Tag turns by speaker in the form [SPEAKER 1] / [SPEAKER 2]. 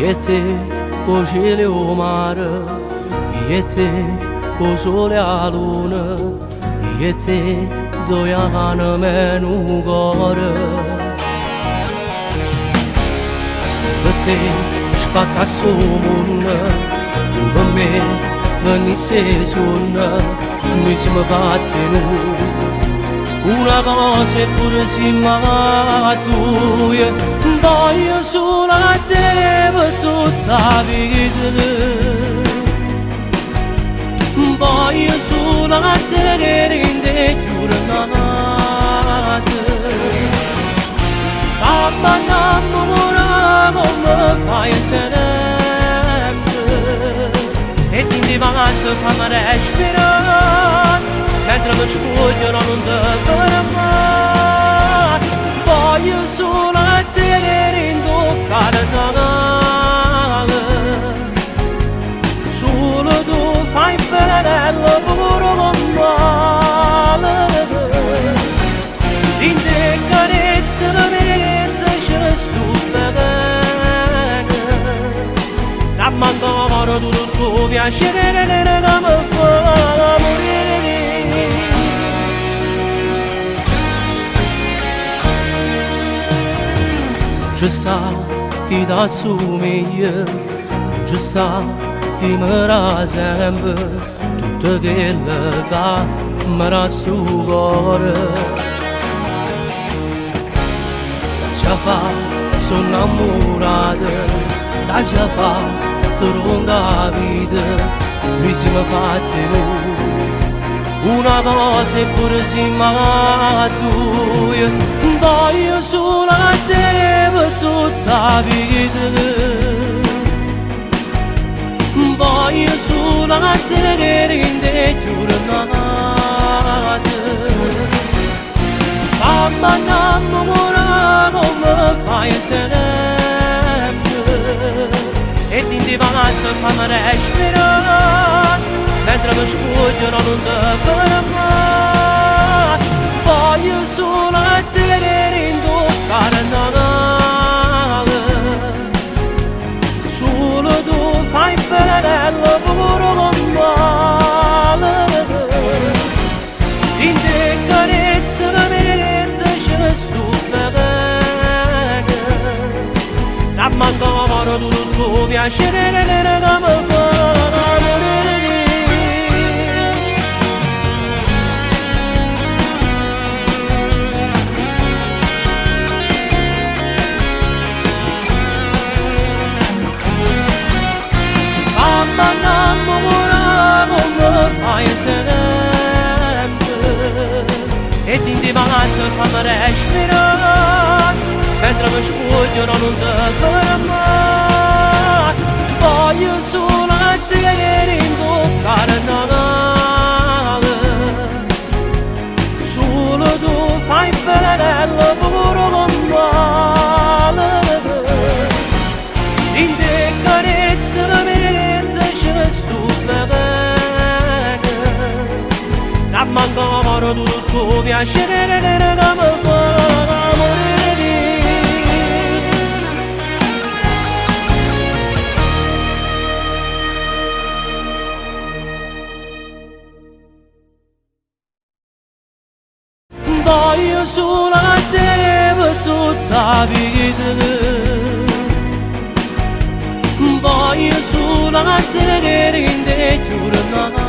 [SPEAKER 1] Io e te, 'o cielo e 'o mare, io e te, 'o sole e 'a luna, io e te, doje aneme e nu core. Pe te spaccasse 'o munno, tu pe me venisse 'e suonno, nuje simme fatte 'e nu. Una cosa e pure simme a duje, voglio solo a te per tutta 'a vita. Voglio solo a te dint' 'e jurnate. Famme annammurà comme faje sempe. E dint' 'e vase famme respirà. Mentre me spuoglio nun te fermà. Voglio solo a te dint' 'o carnevale. Solo tu fai bello pure 'o male. Dint' 'e carezze miette stu bene. Damme ancora tutto 'o piacere che me fa murì. Ce sta chi t'assumiglia, ce sta chi me dà sempre tutto quello che me dà stu core. C'aggia fa, so' 'nnammurato, c'aggia fa, te dongo 'a vita, nuje simme fatte 'e nu. Una cosa e pure simme a duje, voglio solo a te per tutta 'a vita. Voglio solo a te dint' 'e jurnate. Famme annammurà comme faje sempre. E dint' 'e vase famme respirà. Mentre me spuoglio nun te fermà. Voglio solo a te dint' 'o carnevale. Solo tu fai bello pure 'o male. Dint' 'e carezze miette stu bene. Damme ancora tutto 'o piacere che me fa murì. Famme annammurà comme faje sempre. E dint' 'e vase famme respirà. Mentre me spuoglio nun te fermà. Voglio solo a te dint' 'o carnevale. Solo tu fai bello pure 'o male. Dint' 'e carezze miette stu bene. Damme ancora tutto 'o piacere che me fa murì. Voglio solo a te per tutta 'a vita. Voglio solo a te dint' 'e jurnate.